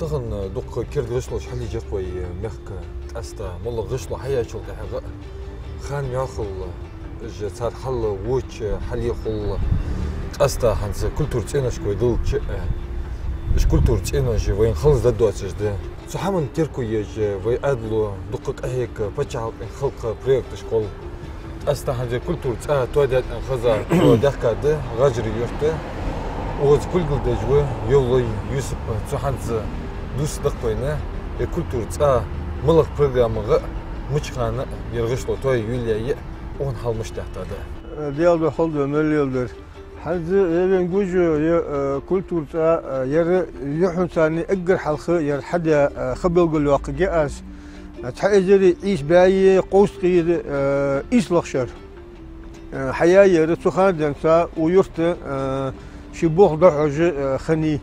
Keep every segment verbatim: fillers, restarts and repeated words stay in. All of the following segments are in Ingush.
Тахан дукха керда гӀишлош хьалъеш я-кх вай мехка. Къаьстта моллагӀа гӀишло хьаяьчул тӀехьагӀа а, ханна мел хул, уж цар хьал воча хьале хул. Къаьстта хӀанз культура цӀеношка вай диллача а, уж культура цӀенош вайна хӀанз дӀадоацаш да. Цу хӀаман терко еш вай Ӏаьдало дукха къахьега паччахьалкхен халкъа проекташ хул. Къаьстта хӀанз культура цӀа тоадаьд аьнна хеза, цо даьхкад ГӀажара-Юрта. Укхаза кулгал деш ва Евлой Юсуп. Цо хӀанз дувцаргда-кх вайна, ер культура цӀа малагӀча программагӀа а, мича хана а ер гӀишло тоае йолаяьй а, укхан хьал мишта даьхкад а. Даьла духьа хилда, мел леладер. ХӀанз вайна гуш я ер, э, культура цӀа, э, ер юххьанца эггара хьалха ер хьадаь, э, ха белгалйоаккхаргья аз. Э, цхьа эзари ийс бӀаьи кховзткъеи, э, ийслагӀа шера, э, хьаяь я ер, цу хана денз укх юрта, э, ший болх дӀахьош, э, хиннай.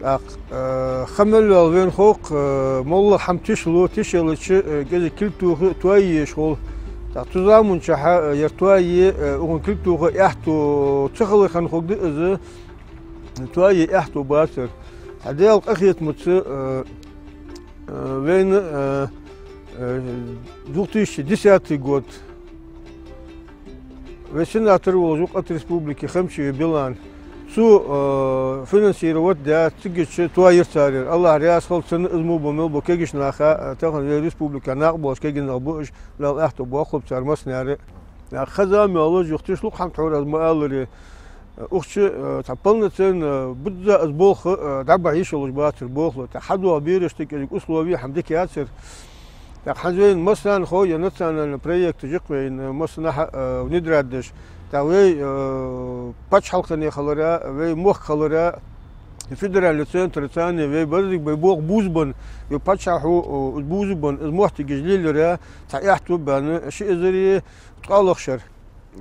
ТӀаккха, э, ха мел йоал вайна хов-кх, э, моллагӀа хӀама тишлу, тишъелча, э, кӀезига кулг тоха а, тоае езаш хул. ТӀаккха цу заман чухь, э, ер тоае, э, укхан кулг тоха аьттув ца хилар хинна хургда из, тоае аьттув бацар. ХӀаьта Даьла къахетамца, э, э, вайна, э, э, две тысячи десятый год вай сенатор волаш ва-кх от республики Хамчиев Билан. Цо, э, финансировать даь, цигача тоаяьй цар ер. АллахӀ раьза хилва цунна, из мо бо мел бола кагийча наха, э, тахан вай республика накъабоалаш кагий нах ба уж, Даьла аьттув боаккхалба цар массанена а. Э, ха зама йоалаш, юха тишлу-кх хӀама тхьовра, аз ма аллара. Э, укх чу, э, цхьа полноценна, э, бизза из болх, э, дӀабахьа йиш йолаш бацар болхлой. ТӀаккха хьадоагӀа берашта кӀезига условеш, хӀама дика яцар. ТӀаккха хӀанз вайна массанена хов ер национальни проекташ я-кх вайна массанахьа, э, внедрять деш. ТӀаккха вай, э, паччахьалкхене хилара, вай мохк хилара, федеральни центр царна, вай берригаш вай болх бувзабенна, вай паччахьо, э, бувзабенна, из моттигаш лелаяра цхьа аьттув баьнна, ши эзари ткъоалагӀча шера.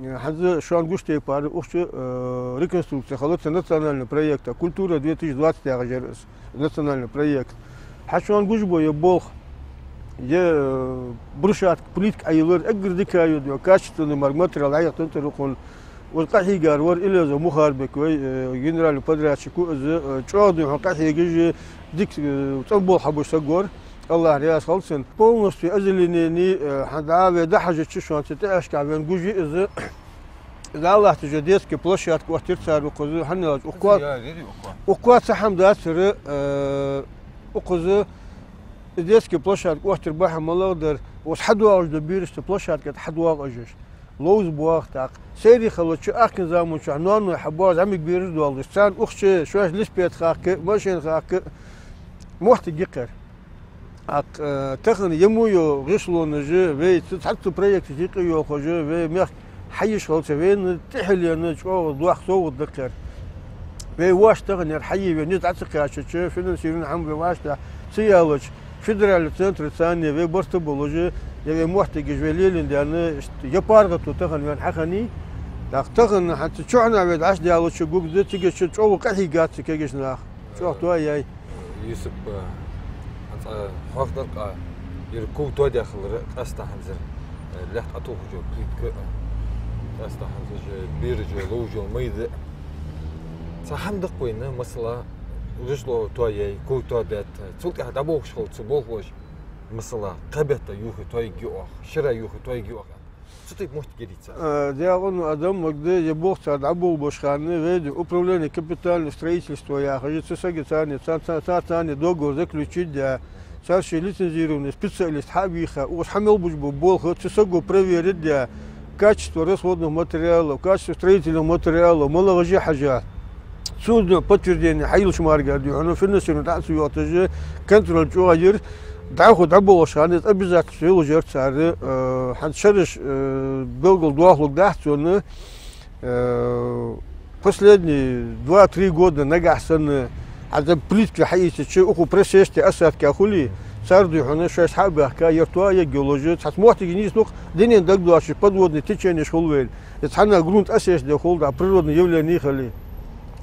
Э, хӀанз шоана гуш тайпара укх чу, э, реконструкци хилар цу национальни проекта, «Культура две тысячи двадцать» яхаш яр из национальни проект. Хьа шоана гуш ба ер болх, ер, э, брусчатка, плитка Ӏоиллар, эггара дика я ер, качественни мар материал дӀаяхийтанзар укхунна. Укхаза къахьийгар вар Илезов Мухарбек вай, э, генеральни подрядчик ва из, э, чӀоагӀа духьал къахьегаш, дика, э, цӀена болх хьабеш саг вар. АллахӀ раьза хилва цунна. Полностью озеленени, э, хӀанз дӀа вай дӀахьежача, шоана цу тӀехьашка вайна гуш я из, из латташ я детски площадка оттаяьр цар укхаза, хӀана аьлча укх коа-, укх коа цхьа хӀама дацар, э, укхаза детски площадка оттаяр бахьан малагӀа дар, укхаза хьадоагӀаш дола берашта площадка тӀа хьадоагӀа уж. Ловза боагӀа тӀаккха. Сайре хилча, ахкан заман чухь ноаной хьабоагӀа, зӀамига бераш доаллаш. Царна укх чу шоаш велосипед хахка, машен хахка, моттиг я-кх ер. ТӀаккха, э, тахан ер мо йола гӀишлонаш, вай цу цхьацца проекташ юкъе йолхаш, вай мехка хьаеш хилча, вайна тӀехьалена чӀоагӀа доккха совгӀат да-кх ер. Вай воаш тахан ер хьае вай низ дӀа ца кхаьчача, финансировани хӀама вай воаш тӀа ца яьлча, федеральни центр царна вай барт болаш, е вай моттигаш вай лелаенна даьнна, иштта ер паргӀато тахан вайна хьахиннай. ТӀаккха тахан хӀанз цу чухьнахьа вай дӀачудаьлча гургда, цигача чӀоагӀа къахьийгад цу кагийча наха. ЧӀоагӀа тоаяьй. Юсуп, э, хӀанз, э, хьоахадаьд-кх ер ков тоадаь хилар, къаьстта хӀанз ер, э, лаьтта Ӏотохаш йола плитка, э, къаьстта хӀанз ер бераш йола, ловзаш йола майда. Цхьа хӀама да-кх вайна, масала, гӀишло тоаяьй, ков тоадаьд, цул тӀехьа дӀаболхаш хилча цу болхлоша, масала, кхаь бетта юхе тоаергья оаха, шера юхе тоаергья оаха. Цу тайпа моттиг яр-кх цар. Э, дегӀан адам магда, ер болх цар дӀаболабеш хана, вай да управление капитального строительства яхаш, цу сага царна, цар, цар, цар царна договор заключить даь, цар ший лицензированни специалист хьа а вийха, укхаза хьа мел беш бола болх цу саго проверить даь, качество расходных материалов, качество строительных материалов, малагӀа я хьажа. Цунна подтверждени хьайийлача мара, дий хьона, финансировани дӀа а ца йоахийташ, контроль чӀоагӀа йир. ДӀахо дӀаболхаш хана из обязательство йолаш яр цар, э, хӀанз шераш, э, белгалдоахалургдац цунна, э, последние два-три года нагахьа санна, хӀанз плитка хьаийцача, укхо просесть, осадка хуле, цар, дий хьона, шоаш хьа а баьхка, ер тоаергйолаш, цхьацца моттигаш нийслу-кх, дунен дагадоацаш подводни теченеш хул вайна. Из цхьаннахьа грунт осесть де хул, да, природни явлени хиле.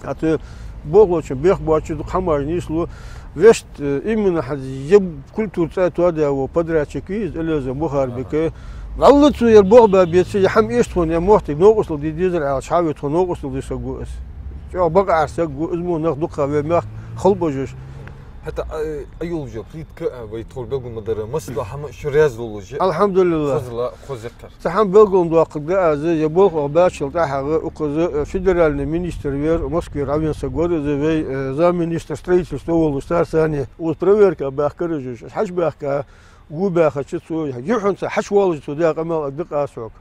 ХӀаьта болхлочун бехк боацаш дукха хӀамаш нийслу. Вешта, э, именно хӀанз ер культура цӀа тоадаь вола подрядчик вий из, Илезов Мухарбик. ВаллахӀи, цо ер болх баь беце, ер хӀама эшача тхона, ер моттиг новкъостал де дезар аьлча, хьа вай тхо новкъостал де саг ва из. ЧӀоагӀа бакъахьа саг ва, из мо нах дукха вай мехка хала божаш. ХӀаьта а, а йолча плитка, а, вай тховра белгал ма дарра, масала хӀама шо раьза долаш. Алхьамдулиллахь. Хозал, хоза яккхар. Цхьа хӀама белгалдоаккхаргда аз, ер болх оаха баьчул тӀехьагӀа укхаза, э, федеральный министр вар, Москвера вена саг вар из, вай, э, замминистра строительства волаш цар санна. Укхаза проверка баьхкар уж, хьачубаьхка, гу баьхача цо, юххьанца хьачувоалаш цо даь къамаьл а дакъа аз хьога.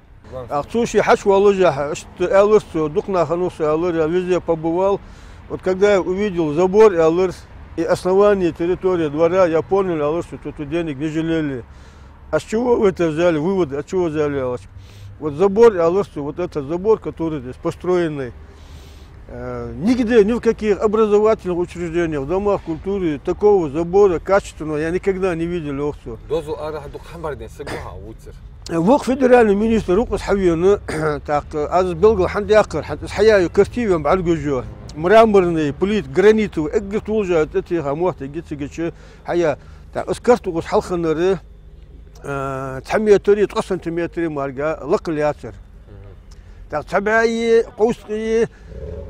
ТӀаккха цо ше хьачувоалаш, иштта аьлар цо, дукха наха хиннав со аьлар, я везде побывал. Вот когда я увидел забор, аьлар, и основание территории двора, я понял, аьлар цо, что тут денег не жалели. А с чего вы это взяли, выводы, от чего взяли, аьлар цо. Вот забор, аьлар цо, вот этот забор, который здесь построенный, э, нигде, ни в каких образовательных учреждениях, в домах культуры такого забора качественного я никогда не видел, йоах цо. Дозал арахьа дукха хӀама бар ден саг ва хьа вувцар. Вокх федеральный министр укхаза хьавена, тӀаккха аз белгал хӀана даьккхар, хӀана из хьаяь я, картина вайна бӀаргагуш я. Мраморный плит, гранитовый, эггара толашагӀа тӀатеха моттиг я цига чу хьаяь. ТӀаккха из карт укхаза хьалха хиннар, э, цхьа метр е ткъо сантиметр мара лакхале яцар. ТӀаккха цхьа бӀаьи, кховзткъеи,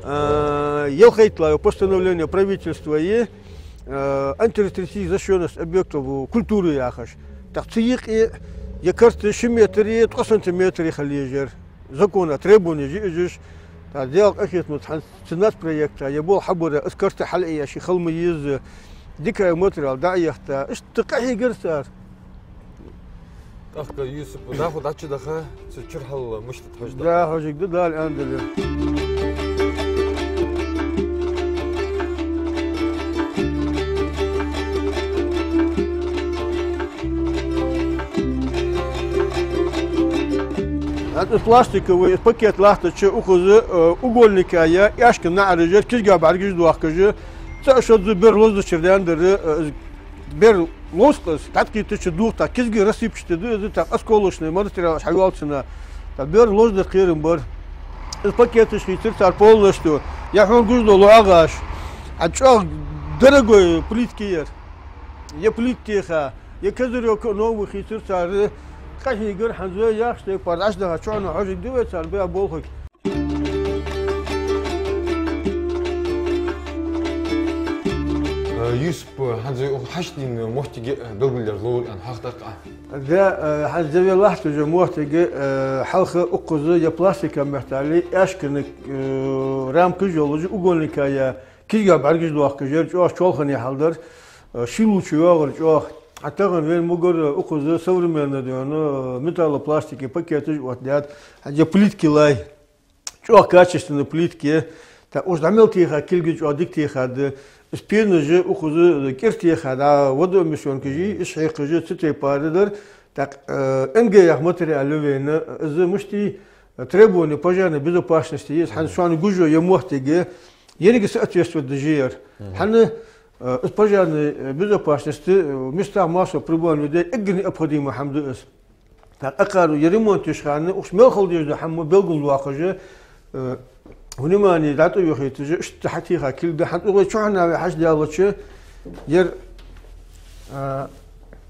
э, ялхайттлагӀа постановление правительства я, э, антитеррористическая защищённость объектов культуры яхаш. ТӀаккха цу юкъе ер карт ши метр е ткъо сантиметр хила езаш яр. Закона требованеш я уж. ТӀаккха Даьла къахетамца хӀанз цу нацпроекта ер болх хьабар, из карт хьалъайя ший хила ма еза, дика материал дӀа а яхийта, иштта къахьийгар цар. ТӀаккха, Юсуп, дӀахо дӀачудаха, цу чура хьал мишта да хьожаргда. Да, хьожаргда, Дала аьннадале. ХӀанз из пластиковый, из пакет латтача укхаза, э, угольника я, аьшка наӀараш яр, кизга бӀаргаш доахкаш, цаӀ шозза бер лозачара даьннадар, э, из бер лозкъас, дӀатӀакхийттача духтах, кизга рассыпчатый да из, тӀаккха осколочный материалаш хьайоал цунна. ТӀаккха бер лозадар кхерам бар. Из пакеташ хийцар цар полностью. Я хьона гуш дола лоӀагӀаш. А чӀоагӀа дорогой плитка яр. Е плитка теха, е козырёк новый хийцар цар, къахьийгар хӀанз яхаш тайпара дӀачудаха чухьнахьа хьожаргда вай цар баь болхага. Э, Юсуп, хӀанз вай укх хьаштдийна моттиге, э, белгалъяр ловр аьнна хьахьокхаргда. Да, э, хӀанз вай латтача моттиге, э, хьалха укхаза я пластика меттел, аьшкана, э, рамкаш йолаш, угольника я, кизга бӀаргаш доахкаш яр, чӀоагӀа чоалхане хьал дар, э, ший лувча йоагӀар чӀоагӀа. А тахан вайна мугӀара укхаза современный да хьона, э, металлопластика пакеташ оттадаьд, хӀанз я плитка лай. ЧӀоагӀа качественный плитка я. ТӀаккха уж дӀа мел теха, кулгаш чӀоагӀа дика техад. Из пенаш укхаза кӀира техад, а водоэмиссионкаш, уж хьекхаш, цу тайпара дар. ТӀаккха, э, НГ яха материал я вайна, из мишта я, требования пожарной безопасности я из, хӀанз шоана гуш я ер моттиг, еррига соответствовать деш я ер. ХӀана, э, из пожарная, э, безопасность, э, в местах массового пребывания людей эггара необходимая хӀама да из. ТӀаккха акхар ер ремонт еш хана, укхаза мел хила дезаш дола хӀама белгалдоаккхаш, э, внимание дӀатӀаювхийташ, иштта хьатеха кулг да, хӀанз укхаза чухьнахьа вай хьачудаьлча, ер, э,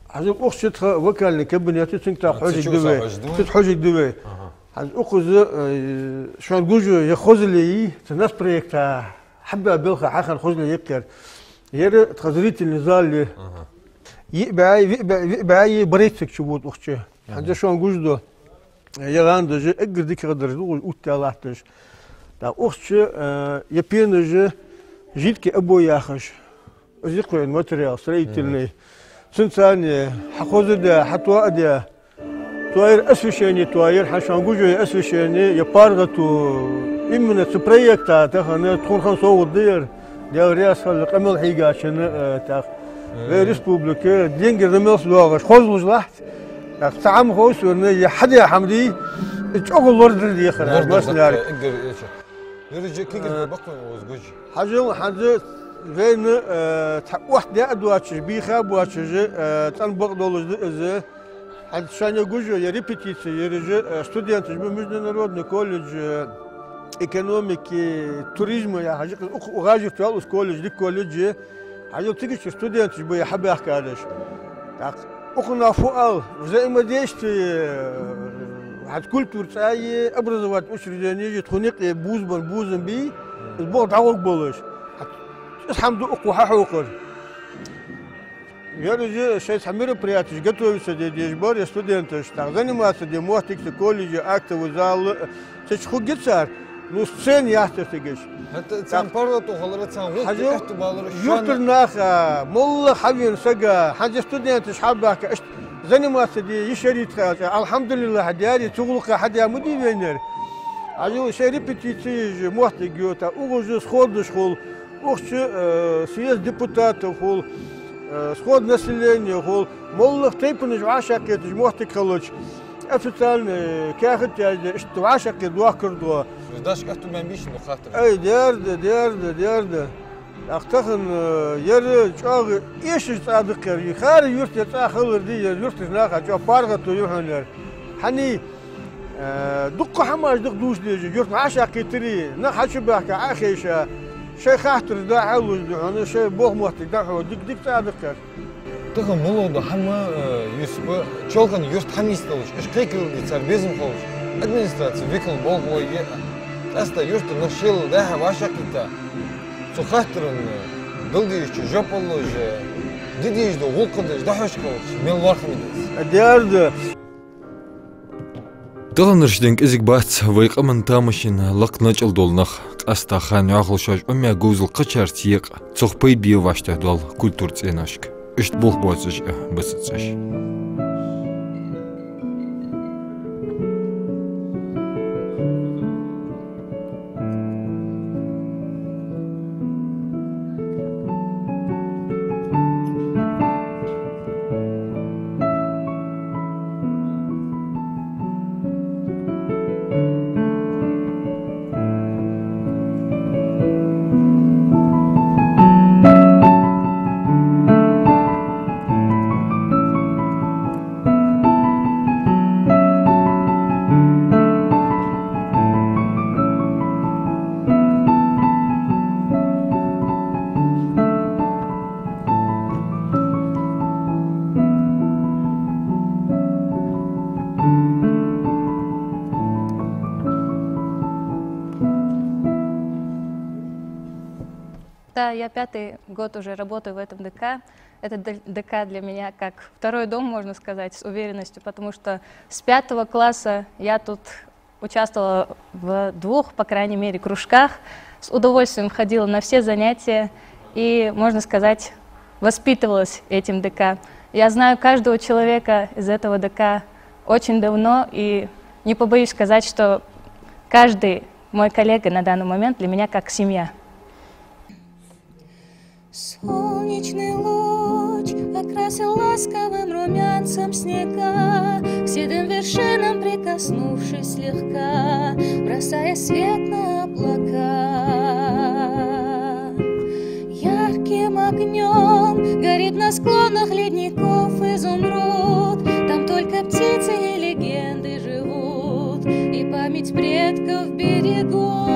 хӀанз укх чу тха вокальный кабинет я, цунга тӀаккха хьожаргда вай. Цунга хьожаргда вай. ХӀанз укхаза, э, шоана гуш я ер хозал я, цу нацпроекта хьабаь балха хьахинна хозал я укхаза. Ер тха зрительный зал я. Йиъ бӀаь, виъ бӀаь, виъ бӀаь бархӀ саг чубода укх чу. ХӀанз шоана гуш да. Ер гӀандаш эггара дикагӀдараш да, оттадаь латташ. ТӀаккха укх чу, э, ер пенаш жидкий обой яхаш. Из я кхоана материал строительный. Цунца цхьана хьахоза даь, хьатоа даь. Тоаяр освещение, тоаяр, хӀанз шоана гуш я ер освещение, ер паргӀато, именно цу проекта тахан тхона хинна совгӀат да ер. Даьла раьза хилва къамаьл хьийгачунна, э, тӀаккха. Вай республика деньгара мел доагӀаш хозлуш латт. ТӀаккха цхьа хӀама хов сона, ер хьадаь хӀама дий, из чӀоагӀа лорадар дехар, массанега. Эггара эча. Юрий, кагирхой баккхий укхаза гуш? Хьажал, хӀанз вайна, э, цхьа оттадаь а доацаш, бийха а боацаш, э, цӀена бакъдолаш да из. ХӀанз шоана гуш я ер репетици, ераш, э, студенташ ба международный колледж, э, экономики, туризма, я хьажал, укх, укх гӀажар тоал из колледж, дика колледж я. Хьажал, цигача студенташ ба ер хьабаьхкараш. ТӀаккха укхунах фу ала, взаимодействие, э, хӀанз культура цӀа я, образовательный учрежденеш я, тхона юкъе бувзабенна бувзам бий, из болх дӀагӀоргболаш. ХӀанз из хӀама да укхо хьахьокхар. Ер уж шоай цхьа мероприятеш готовиться де дезаш бар, ер студенташ, тӀаккха заниматься де моттиг цу колледже, актовый зал, цу чу хургья цар, ну, сцена яц цар цига. ХӀаьта царна паргӀато хилар, царна гӀулакх хьажал, тӀехьа балар, юртара наха, моллагӀа хьавена сага, хӀанз студенташ хьабаьхка, иштта заниматься де йиш яр-кх тха аьлча, алхьамдулиллахӀ, дера, цу гӀулакха хьадаь ма дий вайна ер. Хьажал, шоай репетициеш моттиг йода, укхаза сходаш хул, укх чу, э, съезд депутатов хул, э, сход населения хул, моллагӀа тайпанаш вӀашагӀкхеташ моттиг хилча, официальни каьхат язде, иштта вӀашагӀкхета дохкар да. Дашка атту бан бийшина хаттар. Ай, дера да, дера да, дера да. ТӀаккха тахан, э, ер чӀоагӀа эшаш цӀа да-кх ер. Хара юрта цӀа хилар да ер, юртарча наха чӀоагӀа паргӀато я хьона ер. ХӀана, э, дукха хӀамаш да-кх дувца дезаш, юрта вӀашагӀкхетари, нах хьачубаьхка, Ӏохайша, шоай хаттараш дӀахьалуш да хьона, шоай болх-моттиг дӀахьо, дика-дика цӀа да-кх ер. Тахан моллагӀа да хӀама, э, Юсупа, Чолхана юрта хӀама йисталуш, уж кхайкарал де цар безам хулаш, администраци викал болхлой я, къаьстта юртара нах шоайла дӀа-хьа вӀашагӀкхийтта, цу хаттарна дала дезача жоп луш, де дезаш дола гӀулакх деш, дӀахьош хилча, мел лоархӀаме да из. Дера да. Таханарча ден кӀезига бац вай къаман тамашийна лакха начӀал дола нах, къаьстта хана йӀовхал шоаш Ӏомаяь говзал кхычарца екъа, цох пайда бе вӀаштӀехьа дола культура цӀеношка. Иштта болх боацаш а, бацац уж. Да, я пятый год уже работаю в этом Д К. Этот Д-, Д К для меня как второй дом, можно сказать, с уверенностью, потому что с пятого класса я тут участвовала в двух, по крайней мере, кружках. С удовольствием ходила на все занятия и, можно сказать, воспитывалась этим Д К. Я знаю каждого человека из этого Д К очень давно и не побоюсь сказать, что каждый мой коллега на данный момент для меня как семья. Солнечный луч окрасил ласковым румянцем снега, к седым вершинам прикоснувшись слегка, бросая свет на облака. Ярким огнём горит на склонах ледников изумруд, там только птицы и легенды живут и память предков берегут.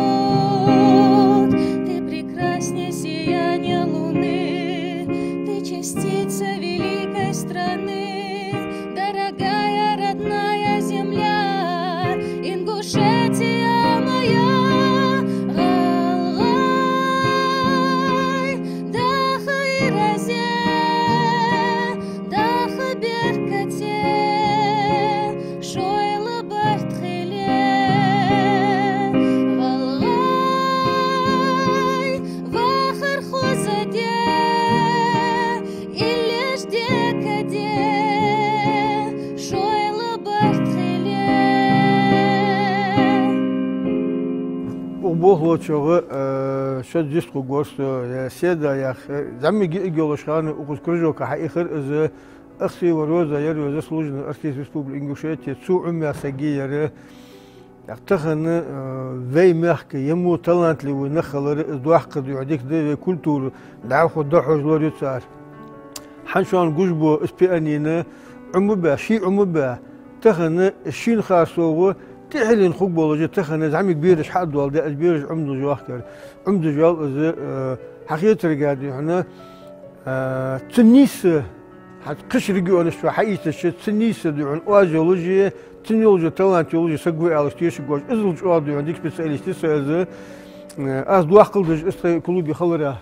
Ты прекрасней сияния луны, ты частица великой страны, дорогая родная земля, Ингушетия моя. ГӀалгӀай даха раьза, даха беркате, шоайла барт хиле. ГӀалгӀай вахар хозаде, иллеш декаде, шоайла барт хиле. Укх болхлочох, э, шозза йист хургвар со, э, Седа яха, э, зӀамига йиӀиг йолаш хана укхаза кружока хьаийхар из, Ахсиева Роза яр вай заслуженный артист Республики Ингушетия, цо Ӏомаяь саг я ер. ТӀаккха тахан, э, вай мехка е мо талантливый нах хилар, из доккха духьа дика да, вай культура дӀахо дӀахьош лораю цар. ХӀанз шоана гуш бола из пианино Ӏомабаь, ше Ӏомабаь, тахан шийна харцо гӀо, тӀехьенна хургболаш, тахан зӀамига бераш хьадоаладаь, из бераш Ӏомадеш йоахк ер. Ӏомадеш йола из, э, хьахетарга духьа, э, цу нийсса, хӀанз кхыча регионашка хьаийцача, цу нийсса духьа оаз йолаш а, цун йолаш талант йолаш саг ва аьлча тешаргвоацаш, иззал чӀоагӀа духьа дика специалист я со из, э, аз доккхал деш из тха клубе хилара.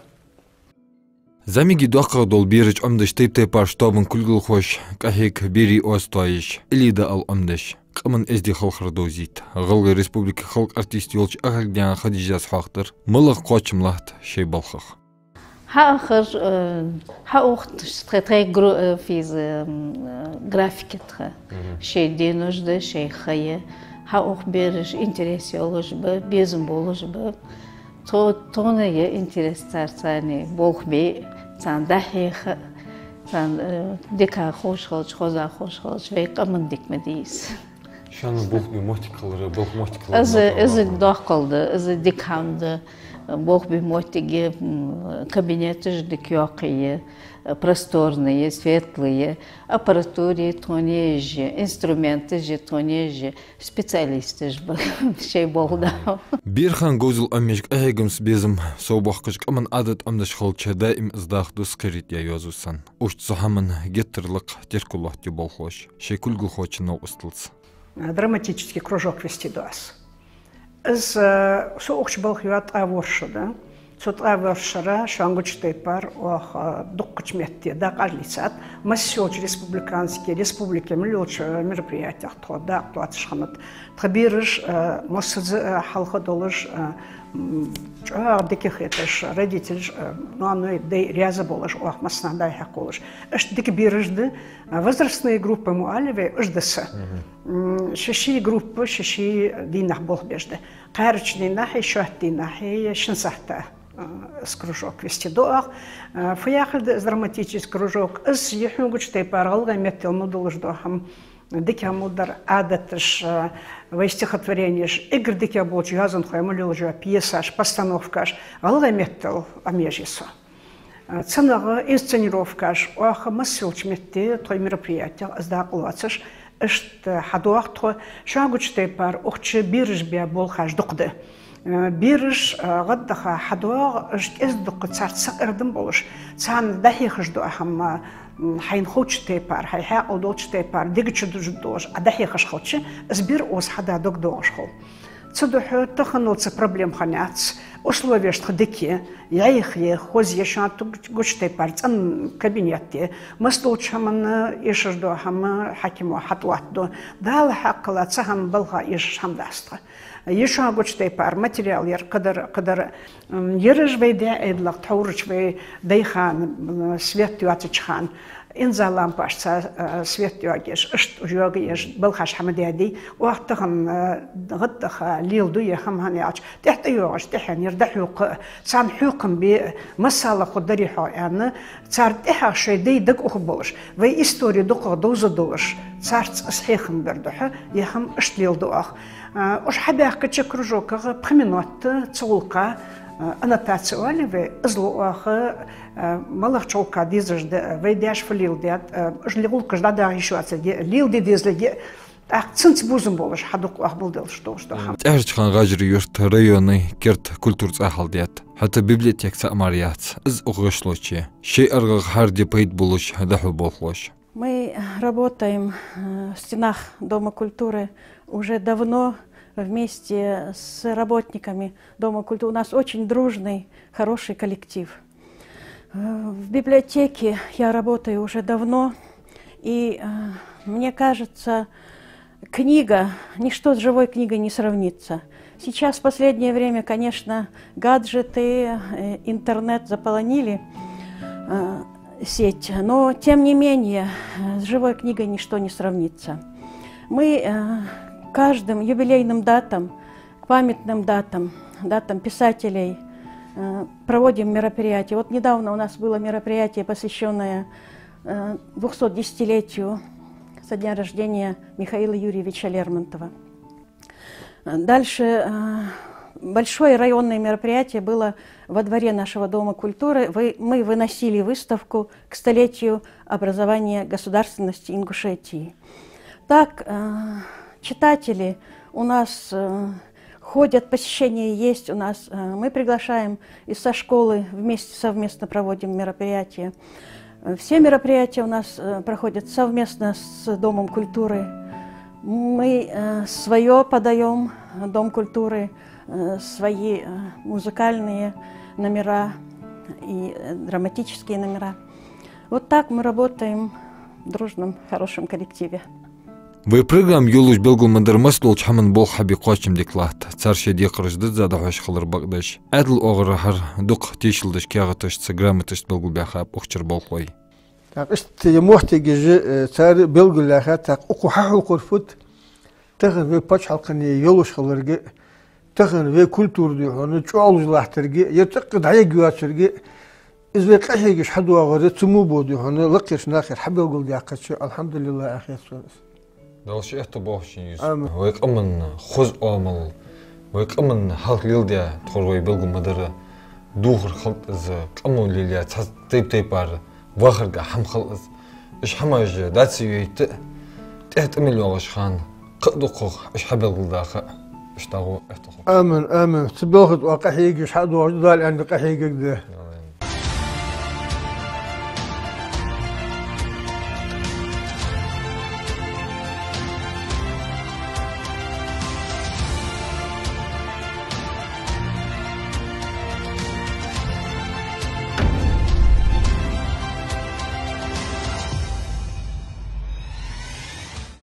ЗӀамига доккхагӀа дола бераш Ӏомадеш тайп-тайпарча тобан кулгалхоша къахьег берий оаз тоаеш, Илида ала Ӏомадеш, къаман эздий халхар довзийта, ГӀалгӀай Республика халкъа артист йолча Ахаргданаькъан Хадижас хьоахадир, малагӀа кхоачам латт шоай балхах. Хьаахар, э, хьаухаш тха, тха гру-, э, физ, э, м, э, графике тха. Шоай денош да, шоай ха я. Хьаух бераш интерес йолаш ба, безам болаш ба. Тхо-, тхона я интерес цар царна болх бе, царна дӀахьеха, царна, э, дика ховш хилча, хоза ховш хилча, вай къаман дика ма дий из. Шоана болх бе моттиг хилар, балха моттиг хилар. Из, из доккхал да, из дика хӀама да, болх бе моттиг я, м, кабинеташ дика йоккхий я, просторный я, светлый я, аппаратура тхона еш я, инструменташ тхона еш я, специалисташ ба, шоай болх бе. Берий хана говзал Ӏомаеш, къахьегамца безам совбоаккхаш, къаман Ӏадат Ӏомадеш хилча, даим из даха дус кхерийта йоазув санна. Иштта цу хӀаман геттара лакха теркал лоаттаю болхлоша, шоай кулгалхочун новкъосталца. Драматический кружок вести ду аз. Из, э, со ухача балха йоагӀа ткъаь ворхӀ шу да. Цу ткъаь ворхӀ шера шоана гуча тайпара оаха дуккхача метте дакъа лийцад. Масса йолча республикански, республике мел йолча мероприятех тхо дакъа лоацаш хиннад. Тха бераш, э, массаза, э, хьалха долаш, э, м, чӀоагӀа дика хеташ, родителаш, э, ноаной, дай раьза болаш, оаха массанахьа дӀа-хьа кхоллаш. Иштта дика бераш да, э, возрастные группы мо аьле вай, уж да са. М, ши-ши группа, ши-ши дийнахьа болх беш да. Кхаьрача дийнахьеи шоатта дийнахьеи шин сахьата, а, из кружок вести ду оаха. А, фу яхар да из драматический кружок? Из е хьона гуча тайпара гӀалгӀай меттала мел долаш дола хӀама, дика хӀама дар, Ӏадаташ, а, вай стихотворенеш, эггара дика болча йоазонхой мел йолаш йола пьесаш, постановкаш гӀалгӀай меттала Ӏомаеш я со. А, цунах инсценировкаш, оаха масса йолча метте тхоай мероприятех из дакъа лоацаш, иштта хьадоагӀа тхо. Шоана гуча тайпара ухача бераш беш болхаш дукха да. А, бераш, а, гӀаддаха хьадоагӀа, уж кӀезига-дукха царца сакъердам болаш, царна дӀахьехаш дола хӀама, м, хьайна ховча тайпара, хьай хьаькъал долча тайпара, дега чу дужаргдолаш Ӏа дӀахьехаш хилча, из бер укхаза хьада дог доагӀаш хул. Цудухьа таханалца проблема хиннаяц, условеш тха дика я, йӀайха я, хоза я, шоана гуча тайпара цӀена кабинет я, массадолча хӀаманна эшаш дола хӀама хьакимо хьатӀалоаттаду. Дала хьакхала цу хӀаман балха эшаш хӀама дац тха. Е шоана гуча тайпара материал яр, кхыдар, кхыдар, м, ераш вай даь Ӏаьдалах тхьовра вай даьй хана, м, свет йоацача хана, инза лампашца, а, свет йоагаеш, иштта уж йоагаеш, балхаш хӀама даьдий, оаха тахан, а, гӀаддаха леладу е хӀама, хӀана аьлча, тӀехьа тӀайоагӀаш, тӀехьенна ер дӀахьокха, царна хьокхам бе, масала ху дарий хьо аьнна, цар тӀехьагӀа шоай дай дагаух болаш, вай истори дукхагӀа довза долаш, царца из хьехам бер духьа, е хӀама иштта леладу оаха. А, уж хьабаьхкача кружоках пхи минот цу гӀулакха, а, аннотаци оалий вай, из лу оаха, а, малагӀча гӀулакха дезаш да, вай даьша фу леладаьд, а, уж гӀулакхаш дӀадаха йиш йоацилга, леладе дезалга, тӀаккха цунца бувзам болаш хьадоагӀа оаха мел долаш дола хӀама. ТӀехьарча хана ГӀажарий-Юрта района керда культура цӀа хьалдаьд. ХӀаьта библиотека цаӀ мара яц, из укх гӀишлоча я. Шоай аргӀагӀа хьарде пайда болаш дӀахьу болхлоша. Мы работаем, э, в стенах Дома культуры уже давно вместе с работниками Дома культуры. У нас очень дружный, хороший коллектив. Э, в библиотеке я работаю уже давно, и, э, мне кажется, книга, ничто с живой книгой не сравнится. Сейчас, в последнее время, конечно, гаджеты, э, интернет заполонили, э, сеть, но, тем не менее, э, с живой книгой ничто не сравнится. Мы, э, к каждым юбилейным датам, к памятным датам, датам писателей, э, проводим мероприятия. Вот недавно у нас было мероприятие, посвящённое, э, двухсот десятилетию со дня рождения Михаила Юрьевича Лермонтова. Дальше, э, большое районное мероприятие было во дворе нашего Дома культуры. Вы-, мы выносили выставку к столетию образования государственности Ингушетии. Так, э, читатели у нас, э, ходят, посещение есть у нас. Э, мы приглашаем и со школы вместе совместно проводим мероприятия. Э, все мероприятия у нас, э, проходят совместно с Домом культуры. Мы, э, своё подаём, Дом культуры, э, свои, э, музыкальные номера. и, э, драматические номера. Вот так мы работаем в дружном, хорошем коллективе. Вай программа йолаш белгал ма дарра, массадолча хӀаман болх хьабе кхоачам дика латт. Цар шоай декхараш дизза дӀахьош хилар бакъдеш, Ӏаьдала оагӀорахьара дукха тешал деш каьхаташца, грамоташца белгалбаьха ба укх чура болхлой. ТӀаккха иштта е моттигаш, э, цар белгалъяьха, тӀаккха укхо хьахьокхар фуд, тахан вай паччахьалкхене йолаш хиларга, тахан вай культура, дий хьона, чӀоагӀлуш латтарга, е цӀаккха дӀаяйгӀачарга, из вай къахьегаш хьадоагӀар, цу мо бола, дий хьона, лакхерча нахера хьабелгалдаьккхача, алхьамдулиллахь, аьнна хет сона из. Дала шоай аьттув боаккхалба, шун юз. Амин. Вай къаман хоза оамал, вай къаман хьалха леладаь тхор вай белгал ма дарра, духар хилда из, къамо лелаяь цхьа тайп-тайпара вахарга хӀама хилда из. Уж хӀамаш дӀа ца йойта, тӀехьа тӀа мел йоагӀача хана кхы а дукхагӀа уж хьабелгалдаха, иштта гӀо аьттув хургда. Амин, амин. Цу балха тӀа къахьегаш хьадоагӀаш да, Дала аьнна къахьегаш да.